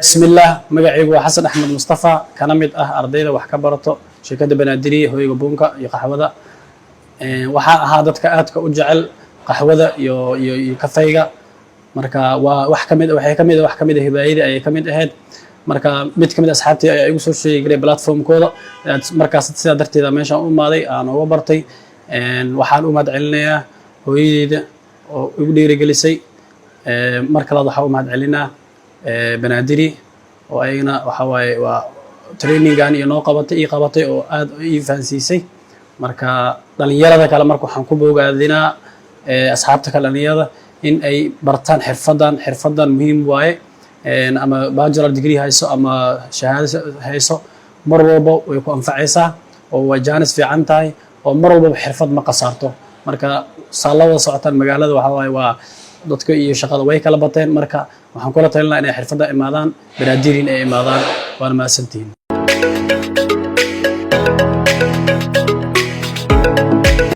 Bismillaah, magacaygu waa Xasan Axmed Mustafa, kana mid ah ardayda wax ka barato shirkadda Banaadiriya, hoyga buunka iyo qaxwada. Waxaa ahaa dadka aadka u jecel qaxwada iyo kafayga. Marka waa wax kamid, waxay kamid, wax kamid ah hibaayadii ayay kamid ahayd. Marka mid kamid asxaabtii ayaa igu soo sheegi karay platformkooda. Markaas sidaa darteeda meeshaan u imaaday, aan uga bartay. Waxaan u mahad celinayaa hooyadeyda oo igu dhiirigelisay. Mar kalaad waxaa u mahad celinaa Banaadiri oo ayagana waxa waaye waa trainingan iyo noo qabatay, ii qabatay oo aad ii fahansiisay. Marka dhalinyarada kale, marka waxaan ku bogaadinaa asxaabta kale, dhalinyarada, in ay bartaan xirfadan. Xirfadan muhiim waaye. Ama bachelor degree hayso ama shahaado hayso, mar walba way ku anfacaysaa oo way jaanis fiican tahay oo mar walbaba xirfad ma khasaarto. Marka saa la wada socotaan, magaalada waxa waaye waa dadka iyo shaqada way kala bateen. Marka waxaan kula talinaa inay xirfadda imaadaan, Banaadirin ay imaadaan. Waana mahadsantihiin.